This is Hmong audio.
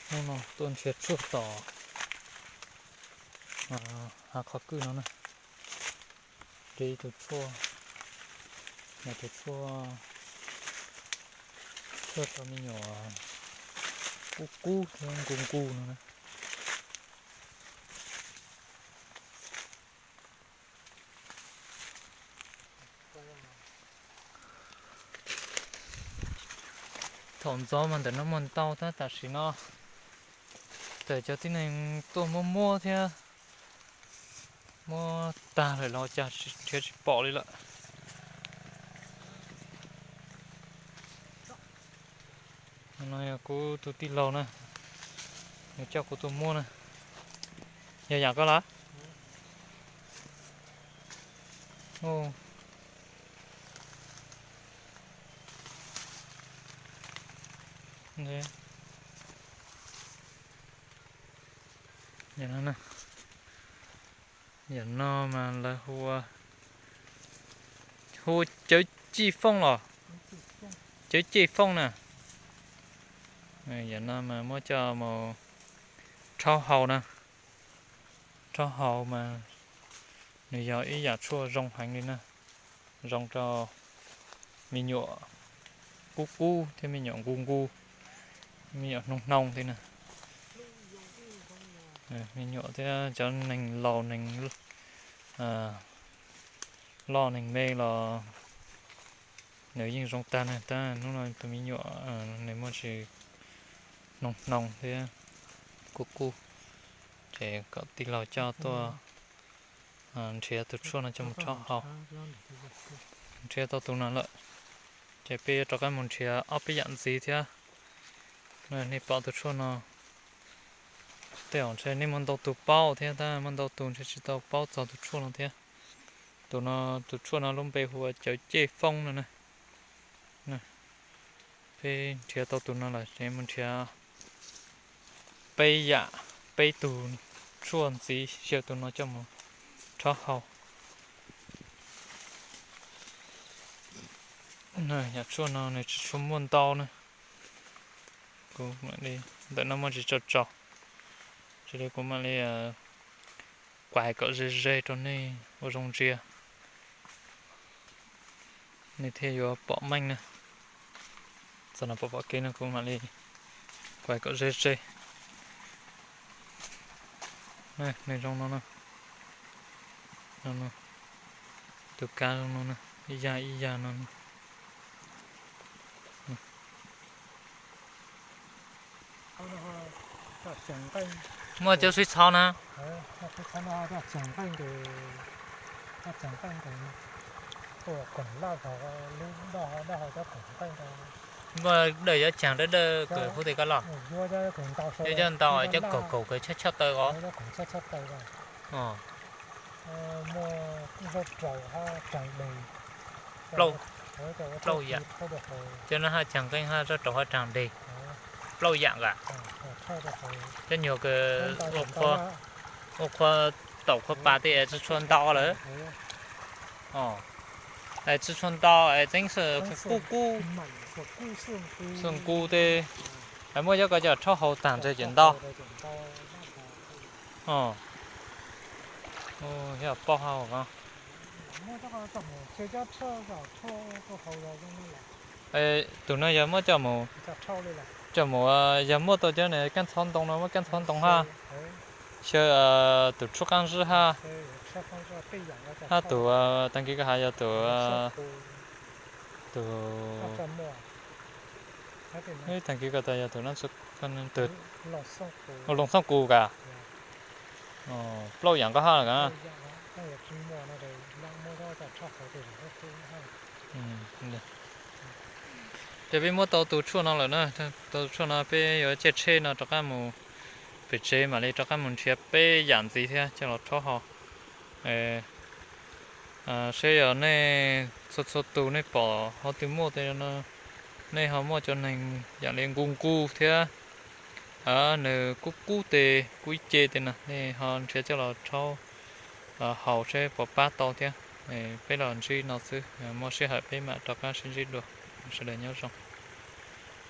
Hnub no tuaj nrhiav tshuaj tom hav qhov kwj no na. Nrhiav ib tug tshuaj, tus tshuaj, tshuaj rau me nyuam kub kub thiab nku nku no na. Thaum ntxov mas ntawm no muaj ntau, tab tam sim no txawm cov tib neeg tuaj muab muab thiab muab tag lawm los cas nrhiav tsis pom li lawm. No yog kuv tus tij laug na, nws coj kuv tuaj muab na. Yog yam koj lawm. Yam no mas lawv hu, hu cawv cij fooj los, cawv cij fooj na. Yam no mas muab coj mus rhaub haus na. Rhaub haus mas nws yog ib yam tshuaj zoo heev li na, zoo rau me nyuam kub kub thiab me nyuam nku nku, me nyuam hnoos hnoos thiab na. Me nyuam thiab cov neeg laus, neeg loj neeg me los nws yeej zoo tag na, tab hnub no tus me nyuam nws muaj tsis hnoos hnoos thiab kub kub, ces kom tij laug coj tuaj nrhiav tus tshuaj no coj mus rhaub haus. Nrhiav tau tus no lawm, ces peb yuav rov qab mus nrhiav ob peb yam ntxiv thiab. Nej pom tus tshuaj no, tej zaum ntshe nej muaj ntau tus paub thiab, tab muaj ntau tus ntshe tsis tau paub txog tus tshuaj no thiab. Tus no, tus tshuaj no lub npe hu ua cawv cij fooj no na. Peb nrhiav tau tus no lawm, ces mus nrhiav peb yam, peb tug tshuaj ntxiv xyaw tus no coj mus rhaub haus. Yam tshuaj no nws tsis tshua muaj ntau na. Kuv mam li, ntawm no muaj tsis tau tsaus, ces kuv mam li kuais kom ze ze rau nej ua zoo ntsia, nej thiaj yuav pom meej na. Txog no pom pom kev no kuv mam li kuais kom ze ze. Nws zoo no na. Tus kab zoo no na, ib yam ib yam no. Muaj cov sib txhob na. Muaj dawj cov caag dawb dawb kws huv tis koj loj. Cov ntau cov kaug kaug kws tshaj tshaj taw os. Plaub yam. Cov no haj caag nqeeb hab zaub raum hab raag deg. Plaub yam nkaus. Cov nyuag kws ua qhua taum qhua pas tej es tsi tshua ntau lawm. Es tsi tshua ntau es txeeb kub kub, xwb kub tej. Es muaj cov ko coj rhaub haus taag ntshe ces ntau. Yog paub hab os. Tus no yog muab coj mus, coj mus, yog muaj tau cov ne kaab ntxhov ntoo no, muab kaab ntxhov ntoo hab, xyaw tus tshuaj qaab zib hab, hab tus, taag kis koj has yog tus, tus, taag kis koj tas yog tus, tus Loos Xooj Kus kag. Plaub yaam nqaj hab lawm kag. Ces peb muab tau tus tshuaj no lawm na, tau tus tshuaj no peb yuav caij tsheb no rov qab mus pem tsev, mam li rov qab mus nrhiav peb yaam ntxiv thiab coj los rhaub haus. Seb yog nej txhua txhua tus nej pom ho twg muaj tej no, nej ho muaj cov neeg yaam li nkuj nkuj thiab nws kub kub tes, kub ib ce tes no, nej ho nrhiav coj los rhaub haus seb puas pab tau thiab. Peb los ntsib no xwb, muaj sij hawm peb mam rov qab sib ntsib dua. Sawv daws nyob zoo.